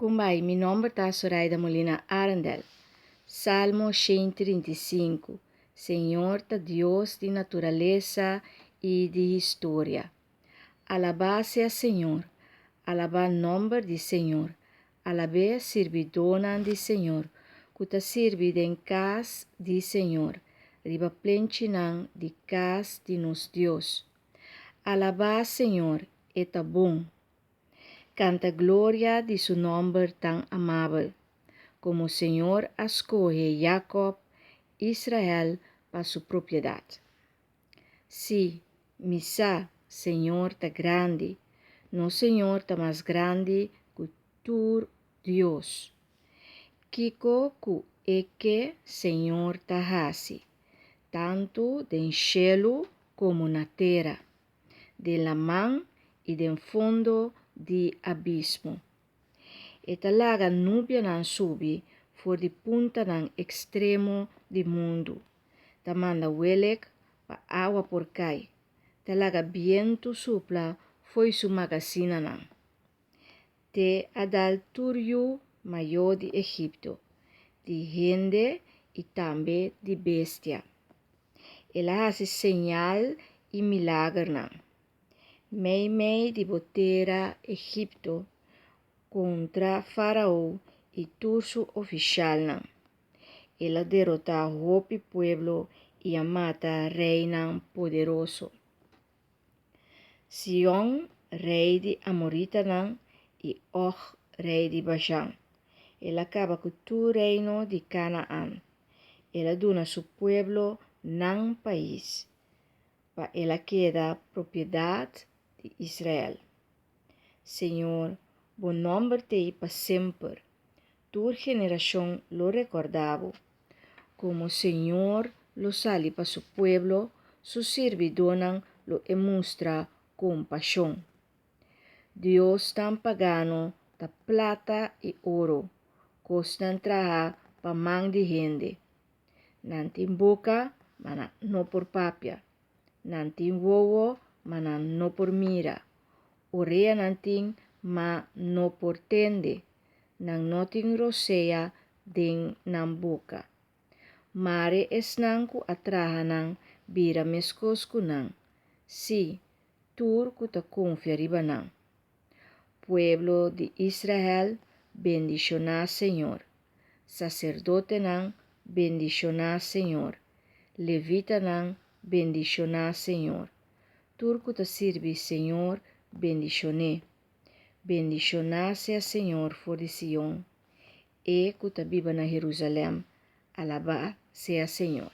Kumbai, mi nomber ta Soraida Molina Arendel. Salmo 135. Señor ta Dios di naturalesa i di historia. Alabá sea Señor, alabá nomber di Señor, alab'é sirbidónan di Señor, ku ta sirbi den kas di Señor, riba plenchinan di kas di nos Dios. Alabá Señor, e ta bon. Kanta gloria di su nòmber tan amabel. Komo Señor a skohe Jakòb, Israel pa su propiedat. Sí, mi sa, Señor ta grandi, nos Señor ta mas grandi ku tur dios. Kiko ku E ke, Señor ta hasi, tantu den shelu komo na tera, den laman i den fondo di abismo. E ta laga nubianan subi for di puntanan ekstremo di mundu, ta manda welek pa awa por kai, ta laga bientu supla fo'i su magasinanan. Te a dal tur yu mayó di Egipto, di hende i tambe di bestia. El a hasi señal i milagernan. Meimei di bo tera Egipto kontra Fárao i tur su ofishalnan. El a derotá hopi pueblo i a mata reinan poderoso. Sihon, rei di amoritanan, i Og, rei di Bashan. El a kaba ku tur reino di Kanaan. El a duna su pueblo nan pais, pa el a keda propiedat di Israel. Señor, bo nòmber t'ei pa semper. Tur generashon lo rekordá bo. Komo Señor lo sali pa su pueblo, su sirbidónan lo e mustra kompashon. Diosnan pagano ta plata i oro, kosnan trahá pa man di hende. Nan tin boka, ma nan no por papia. Nan tin wowo, ma nan no por mira. Orea nan tin, ma no por tende. Nan no tin rosea den nan boka. Mare esnan ku a traha nan bira meskos ku nan, sí, tur ku ta konfia riba nan. Pueblo di Israel, bendishoná señor. Saserdotenan, bendishoná señor. Levitanan, bendishoná señor. Tur ku ta sirbi señor, bendishon'é. Bendishoná sea señor for di Sion, e ku ta biba na Herusalèm, alabá sea señor.